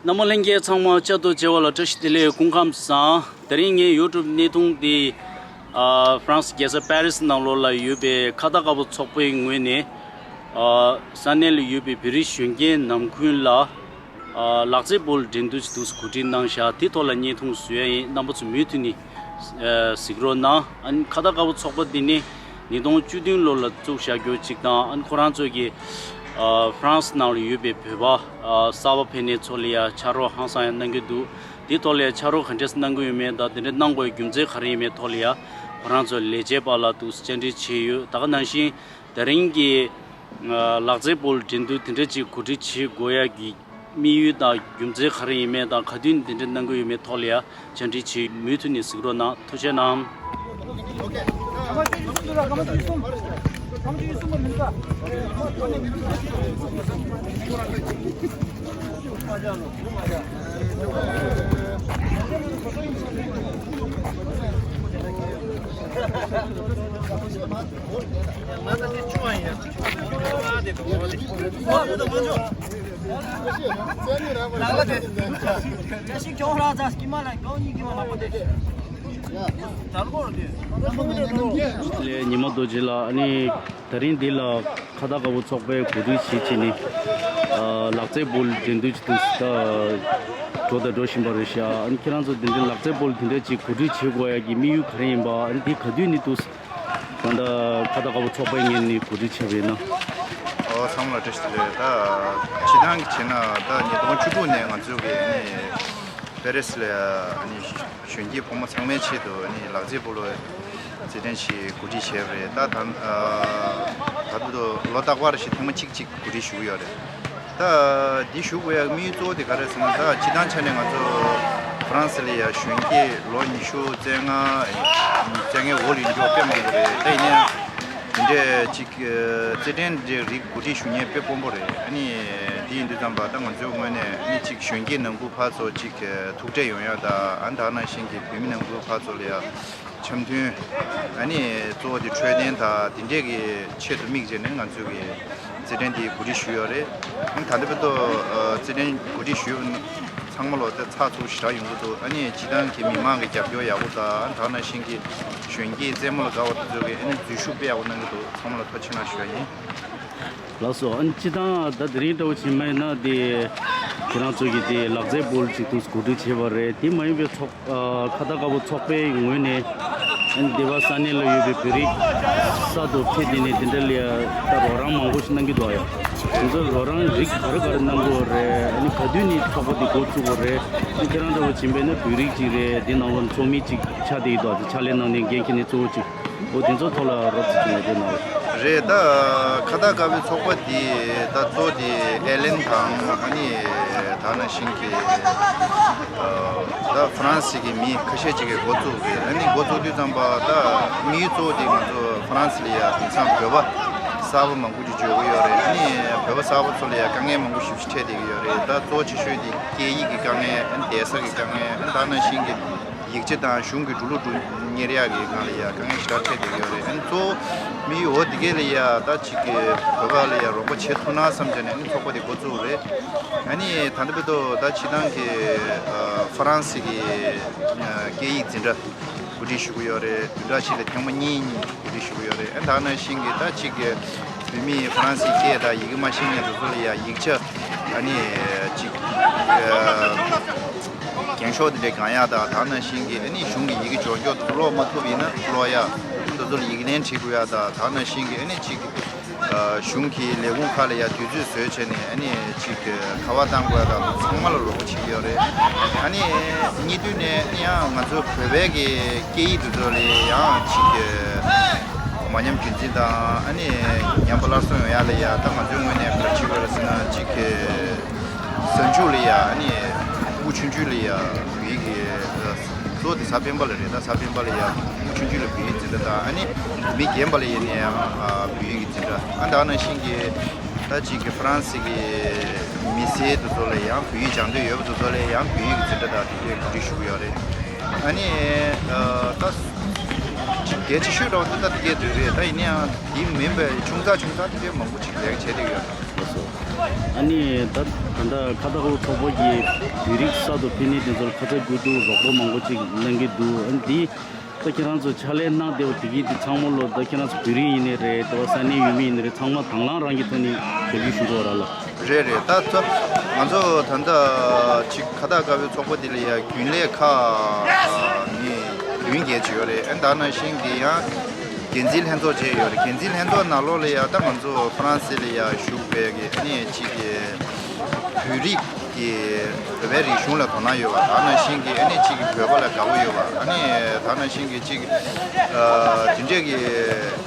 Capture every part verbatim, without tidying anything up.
རྣམ་པ་ལྷན་རྒྱས་ཚང་མ་བསྐྱར་དུ་མཇལ་བ་ལ་བཀྲ་ཤིས་བདེ་ལེགས། སྐུ་ཁམས་བཟང་། དེ་རིང་ངའི་ཡུ་ཊུབ་གནས་ཐུང་འདི་ཨ་ཧྥ་རན་སི་རྒྱལ་ས་པེ་རི་སི་ནང་ལོགས་ལ་ཡོད་པའི་ཁ་བརྡ་དཀར་པོ་ཚོགས་པའི་ངོས་ནས་ཨ་ས་གནས་ལ་ཡོད་པའི་བོད་རིགས་གཞོན་སྐྱེས་ནམ་རྒྱུན་ལ་ཨ་ལག་རྩེད་སྤོ་ལོ་འགྲན་བསྡུར་ཞིག་འདུག་གོ་སྒྲིག་གནང་བཞག་དེ་ཐོག་ལ་བརྙན་ཐུང་བཟོ་ཡ་ཡིན། རྣམ་པ་ཚོ་མུ་མཐུད་ནས་ཨ་གཟིགས་རོགས་གནང་། ཨ་ནི་ཁ་བརྡ་དཀར་པོ་ཚོགས་པ་འདི་ནི་ཉིས་སྟོང་བཅུ་བདུན་ལོ་ལ་བཙུགས་བཞག་རྒྱུ་གཅིག་དང་། ཨ་ནི་ཁོ་རང་ཚོ་གིས་ཨ་ཧྥ་རན་སི་ནང་ལ་ཡོད་པའི་བོད་པ་ཨ་གསར་པ་ཕེབས་མཁན་ཚོ་ལ་ཡ་ཕྱག་རོགས་ཧང་སང་ཡ་གནང་གི་འདུག་དེའི་ཐོག་ལ་ཡ་ཕྱག་རོགས་ག་འདྲས་གནང་གི་ཡོད་མེད་དང་། དེ་འདྲས་གནང་དགོས་རྒྱུ་མཚན་ག་རེ་ཡིན་མེད་ཐོག་ལ་ཡ་ཁོ་རང་ཚོ་ལས་བྱེད་པ་ལ་འདུག་བཅར་འདྲི་བྱས་ཡོད། ད་ག་ནང་བཞིན་དེ་རིང་གི་ཨ་ལག་རྩེད་སྤོ་ལོ་འགྲན་བསྡུར་དེ་འདྲ་ཅིག་གོ་སྒྲིག་བྱེད་དགོས་ཡ་གི་དམིགས་ཡུལ་དང་རྒྱུ་མཚན་ག་རེ་ཡིན་མེད་དང་། ག་དུས་འདི་འདྲ་གནང་གི་ཡོད་མེད་ཐོག་ལ་ཡ་བཅར་འདྲི་བྱེད། མུ་མཐུད་ནས་གཟིགས་རོགས་གནང་། ཐུགས་རྗེ་གནང་། ལས་ཉི་མ་རྡོ་རྗེ་ལགས། ཨ་ནི་དེ་རིང་འདི་ལ་ཁ་བརྡ་དཀར་པོ་ཚོགས་པས་གོ་སྒྲིག་བྱེད་བྱས་ནས་ཨ་ལག་རྩེད་སྤོ་ལོ་འགྲན་བསྡུར་ཅིག་ཏུ་ད་འགྲོ་དང་འགྲོ་བཞིན་པ་རེད་ཤག་ཨ་ནི་ཁྱེད་རང་ཚོ་འདི་འདྲའི་ལག་རྩེད་སྤོ་ལོ་དེ་འདྲ་ཅིག་གོ་སྒྲིག་བྱེད་དགོས་ཡ་གི་དམིགས་ཡུལ་ག་རེ་ཡིན་པ། ཨ་ནི་འདི་ག་དུས་ནས་འདུག་ད་ལྟ་ཁ་བརྡ་དཀར་པོ་ཚོགས་པའི་ངོས་ནས་གོ་སྒྲིག་བྱས་པ་ཡིན་ན། ཨོ་ཚང་མ་ལ་བཀྲ་ཤིས་བདེ་ལེགས། ད་སྤྱིར་བཏང་གི་བྱས་ན་ད་ཉིས་སྟོང་བཅུ་དྲུག་ནས་ང་ཚོ་གི་ཨ་ནི་པེ་རི་སི་ལ་ཨ་ནི་གཞོན་སྐྱེས་ཕོ་མོ་ཚང་མའི་ཆེད་དུ་ཨ་ནི་ལག་རྩེད་སྤོ་ལོ་རྩེད་འགྲན་ཞིག་གོ་སྒྲིག་བྱས་པ་རེད། ད་ད་ད་དུང་ལོ་རྟག་པར་ཞིག་ཐེངས་མ་གཅིག་གཅིག་གོ་སྒྲིག་ཞུ་གི་ཡོད་རེད། ད་འདི་ཞུ་དགོས་ཡག་དམིགས་ཡུལ་གཙོ་བོ་དེ་ག་རེ་ཟེར་ན། ད་སྤྱིར་བཏང་ཆ་ནས་ང་ཚོ་ཧྥ་རན་སི་ལ་ཡ་གཞོན་སྐྱེས་ལོ་ཉི་ཤུ་རྩ་ལྔ་རྩ་ལྔའི་འོག་ལ་ཡོད་མཁན་དཔེ་མང་པོ་རེད། ད་ཡིན་ན་ཡང་དེ་འདྲས་ཅིག་རྩེད་འགྲན་འདྲའི་རིགས་གོ་སྒྲིག་ཞུ་མཁན་དཔེ་དཀོན་པོ་རེད། ཨ་ནི་དེ་ཡིན་དུས་ཙམ་པ་ད་ང་ཚོའི་ངོས་ནས་ཨ་ནི་ཅིག་གཞོན་སྐྱེས་ནང་ཁུལ་ཕར་ཚུར་ཅིག་ཐུག་འཕྲད་ཡོང་ཡག་དང་། ཨ་ནི་ད་ག་ནང་བཞིན་གྱི་བོད་མི་ནང་ཁུལ་ཕར་ཚུར་ལ་ཡ་འཆམ་མཐུན། ཨ་ནི་གཙོ་བོ་དེ་འཕྲོད་བསྟེན་དང་དེ་འདྲས་ཀྱི་ཆེད་དུ་དམིགས་བྱས་ནས་ང་ཚོས་ཀྱི་རྩེད་འགྲན་དེ་གོ་སྒྲིག་ཞུས་ཡོད་རེད། ཨ་ནི་ད་ལྟ་བར་དུ་ཨ་རྩེད་འགྲན་གོ་སྒྲིག་ཞུས་ཚང་མ་ལོ་ཚད་ཚགས་ཚུད་ཞེ་དྲག་ཡོང་གི་འདུག་ཨ་ནི་སྤྱིར་བཏང་གི་མི་མང་གི་རྒྱབ་སྐྱོར་ཡག་པོ་དང་། ཨ་ནི་ད་ག་ནང་བཞིན་གྱི་གཞོན་སྐྱེས་རྩེད་མོ་ལ་དགའ་བ་དེ་ཚོ་གི་ཨ་ནི་འཛུལ་ཞུགས་དཔེ་ཡག་པོ་གནང་གི་འདུག་ཚང་མ་ལ་ཐུགས་རྗེ་གནང་ཞུ་ཡ་ཡིན། ལགས་སོ། ཨ་ནི་སྤྱིར་བཏང་ད་དེ་རིང་འདྲ་བོ་བྱས་པ་ཡིན་ན་དེ་ཁྱེད་རང་ཚོ་གི་དེ་ལག་རྩེད་སྤོ་ལོ་ཅིག་ཏུ་གོ་སྒྲིག་བྱས་པ་རེད། དེ་མ་ཡིན་པའི་ཚོགས་ཨ་ཁ་བརྡ་དཀར་པོ་ཚོགས་པའི་ངོས་ནས་ཨ་ནི་སྡེ་བ་ས་གནས་ལ་ཡོད་པའི་བོད་རིགས་གསར་དུ་ཕེབས་དེ་ནས་དེ་འདྲ་ལ་ད་རོགས་རམ་མང་པོ་ཞིག་གནང་གི་འདུག་ཡ། དེ་ཚོ་རོགས་རམ་རིགས་ག་རེ་ག་རེ་གནང་དགོས་རེད། ཨ་ནི་ག་དུས་ནས་ཚོགས་པ་དེ་འགོ་བཙུགས་དགོས་རེད། ཨ་ནི་ཁྱེད་རང་འདྲ་བོ་བྱིན་པས་ན་བོད་རིགས་ཅིག་རེད། དེ་ནང་ལོགས་ཚོགས་མི་ཅིག་ཆགས་བསྡད་ཡོད་དོ། དེ་ཕྱག་ལས་གནང་མཁན་འགན་འཁྱེར་མཁན་གཙོ་བོ་ཅིག་འོ་དེ་ཚོ་ཐོག་ལ་རོབ་ཙམ་ཅིག་ངོ་སྤྲོད་གནང་རོགས། རེད། ད་ཁ་བརྡ་དཀར་པོའི་ཚོགས་པ་འདི་ད་གཙོ་དེ་ཨེ་ལན་དང་། ཨ་ནི་ད་ནང་བཞིན་གྱི་ཨ་ད་ཧྥ་རན་སི་གི་མི་ཁ་ཤས་ཅིག་གིས་འགོ་བཙུགས་རེད། ཨ་ནི་འགོ་བཙུགས་དུས་ཙམ་པ་ད་དམིགས་ཡུལ་གཙོ་བོ་དེ་ང་ཚོ་ཧྥ་རན་སི་ལ་ཡ་དེང་སང་བོད་པ་གསར་པ་མང་པོ་ཅིག་འབྱོར་གྱི་ཡོད་རེད། ཨ་ནི་བོད་པ་གསར་པ་ཚོ་ལ་ཡ་དཀའ་ངལ་མང་པོ་ཞེ་པོ་ཅིག་འཕྲད་བསྡད་ཀྱི་ཡོད་རེད། ད་གཙོ་ཆེ་ཤོས་དེ་སྐད་ཡིག་གི་དཀའ་ངལ། ཨ་ནི་བསྡད་ས་གི་དཀའ་ངལ། ཨ་ནི་ད་ནང་བཞིན་གྱི་ཡིག་ཆ་དང་གཞུང་གི་འགྲོ་ལུགས་འགྲོ་གཉེར་ཡག་གི་སྒང་ལ་ཡ་དཀའ་ངལ་ཞེ་དྲག་འཕྲད་བསྡད་ཀྱི་ཡོད་རེད། ཨ་ནི་གཙོ་བོ་དམིགས་ཡུལ་འོ་དེ་གས་ལ་ཡ་ད་ཅིག་གི་བོད་པ་ལ་ཡ་རོགས་པ་བྱེད་ཐུབ་ན་བསམ་བྱས་ནས་ཨ་ནི་ཚོགས་པ་དེ་འགོ་བཙུགས་རེད། ཨ་ནི་ད་ལྟ་བར་དུ་ད་སྤྱིར་བཏང་གི་ཨ་ཧྥ་རན་སི་གི་ཨ་སྐད་ཡིག་འཛིན་གྲྭ་གོ་སྒྲིག་ཞུ་གི་ཡོད་རེད། བདུན་ཕྲག་གཅིག་ལ་ཐེངས་མ་གཉིས་གཉིས་གོ་སྒྲིག་ཞུ་གི་ཡོད་རེད། ཨ་ད་ནང་བཞིན་གྱི་ད་ཅིག་གི་བོད་མི་ཧྥ་རན་སིའི་སྐད་དང་ཡི་གེ་མ་ཤེས་མཁན་དེ་ཚོ་ལ་ཡ་ཡིག་ཆ་ཨ་ནི་ཅིག་ཨ་རྒྱན་ཤོག་དེ་འདྲའི་གང་ཡག་དང་། ད་ནང་བཞིན་གྱི་ཨ་ནི་གཞུང་གི་ཡི་གེ་སྦྱོར་སྐྱོར་དེ་ཚོ་ཀློག་མ་ཐུབ་ཡིན་ན་ཀློག་ཡག་དེ་ཚོ་ལ་ཡིག་ལན་བྲིས་དགོས་ཡག་དང་། ད་ནང་བཞིན་གྱི་ཨ་ནི་ཅིག་ཨ་གཞུང་གི་ལས་ཁུངས་ཁག་ལ་ཡ་དུས་ཚོད་བཟོས་བྱས་ནས་ཨ་ནི་ཅིག་ཁ་པར་བཏང་དགོས་ཡག་དང་། ཚང་མ་ལ་རོགས་པ་བྱེད་ཀྱི་ཡོད་རེད། ཨ་ནི་གཉིས་དུས་ནས་ཡང་ང་ཚོ་བོད་པའི་གི་སྐད་ཡིག་དེ་ཚོ་ལ་ཡང་ཅིག་མ་ཉམས་རྒྱུན་འཛིན་དང་། ཨ་ནི་ཉམས་པ་སླར་གསོ་ཡོང་ཡག་ལ་ཡ་ད་ང་ཚོའི་ངོས་ནས་ག་རེ་བྱེད་དགོས་རེད་ཟེར་ན། ཅིག་གཟའ་མཇུག་ལ་ཡ་ཨ་ནི་དབུ་ཆུང་ཆུང་ལ་ཡ་བོད་ཡིག་གི་གཙོ་བོ་དེ་གཟའ་སྤེན་པ་ལ་རེད། ད་གཟའ་སྤེན་པ་ལ་ཡ་དབུ་ཆུང་ཆུང་ལ་བོད་ཡིག་འཛིན་གྲྭ་དང་། ཨ་ནི་མི་རྒན་པ་ལ་ཡ་ནས་ཡང་བོད་ཡིག་གི་འཛིན་གྲྭ། ཨ་ད་ག་ནང་བཞིན་གྱི་ད་ཅིག་གི་ཧྥ་རན་སི་གི་མི་སེར་དེ་ཚོ་ལ་ཡང་བོད་ཡིག་སྦྱང་འདོད་ཡོད་པ་དེ་ཚོ་ལ་ཡང་བོད་ཡིག་གི་འཛིན་གྲྭ་དང་དེ་འདྲའི་གོ་སྒྲིག་ཞུ་གི་ཡོད་རེད། ཨ་ནི་ཨ་ད་གལ་ཆེ་ཤོས་འདྲ་བོ་དེ་ད་དེ་གས་དེ་རེད། ད་ཡིན་ན་ཡང་དེ་མིན་པའི་ཆུང་ཙག་ཆུང་ཙག་དེ་འདྲའི་མང་པོ་ཅིག་ལས་ཀ་བྱས་བསྡད་ཡོད། ལགས་སོ། ཨ་ནི་ད་ད་ལྟ་ཁ་བརྡ་ཚོགས་པ་གིས་བོད་རིགས་གསར་དུ་ཕེབས་མཁན་དེ་ཚོར་ཁ་ཚ་དགོས་གཏུགས་རོགས་པ་མང་པོ་ཅིག་གནང་གི་འདུག་ཨ་ནི་འདི་ད་ཁྱེད་རང་ཚོ་ཕྱག་ལས་གནང་བསྡད་པ་དེ་གིས་འདི་ཚང་མ་ལོ་ད་ཁྱེད་རང་ཚོ་བོད་རིགས་ཡིན་ནའི་རེད། ད་བ་ས་གནས་ཡུལ་མི་ཡིན་ནའི་རེད། ཚང་མ་དང་བླངས་རང་གི་ཐོག་ནས་ཞབས་ཞུ་ཞུ་དགོས་ར་ལ། རེད་རེད། ད་ཚོ་ང་ཚོ་ད་ལྟ་ཅིག་ཁ་བརྡ་དཀར་པོའི་ཚོགས་པ་འདི་ལ་ཡ་རྒྱུན་ལས་ཁག་ནས་བདུན་བརྒྱད་ཅིག་ཡོད་རེད། ཨ་ནི་ད་ནང་བཞིན་གྱི་ཡང་འགན་འཛིན་ལྷན་ཚོགས་བཅས་ཡོད་རེད། འགན་འཛིན་ལྷན་ཚོགས་ནང་ལོགས་ལ་ཡ་ད་ང་ཚོ་ཧྥ་རན་སི་ལ་ཡ་བཞུགས་པའི་གི་ཨ་ནི་ཅིག་གི་བོད་རིགས་ཀྱི་བོད་པའི་རིག་གཞུང་ལ་དོ་སྣང་ཡོད་པ། ད་ནང་བཞིན་གྱི་ཨ་ནི་ཅིག་གི་བོད་པ་ལ་དགའ་བོ་ཡོད་པ། ཨ་ནི་ད་ནང་བཞིན་གྱི་ཅིག་ཨ་དེ་འདྲས་ཀྱི་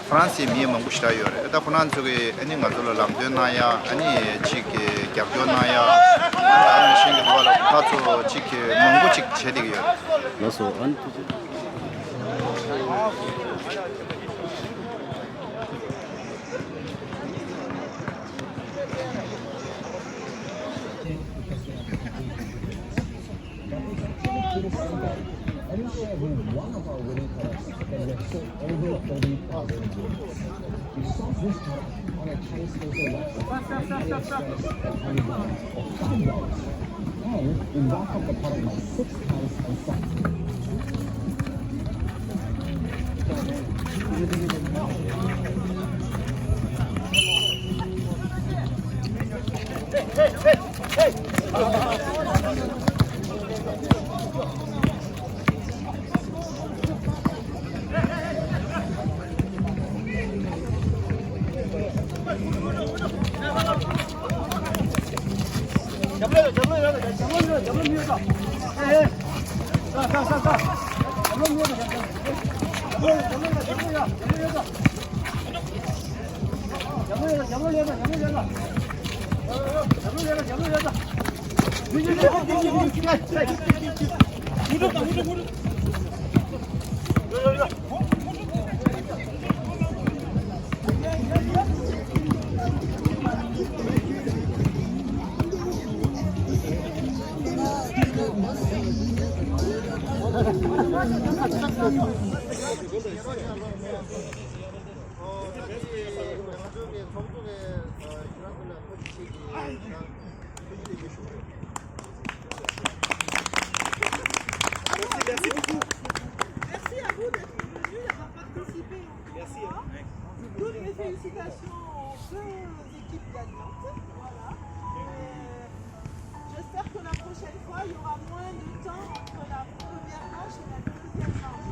ཧྥ་རན་སིའི་མི་མང་པོ་ཞེ་དྲག་ཡོད་རེད། ད་ཁོ་རང་ཚོ་གིས་ཨ་ནི་ང་ཚོ་ལ་ལམ་སྟོན་གནང་ཡ། ཨ་ནི་ཅིག་གི་རྒྱབ་སྐྱོར་གནང་ཡ། ད་ནང་བཞིན་གྱི་བོད་པ་ལ་ཁ་ཚོ་ཅིག་གི་མང་པོ་ཅིག་བྱེད་བསྡད་ཀྱི་ཡོད་རེད། ལགས་སོ། ཨ་ནི་ཐུགས་རྗེ་ཆེ། And we mark up the product by six pounds and seven. Merci, merci beaucoup. Merci à vous d'être venus, d'avoir participé au tournoi. Toutes mes félicitations aux deux équipes gagnantes. Voilà. Euh, j'espère que la prochaine fois, il y aura moins de temps entre la première manche et la deuxième manche.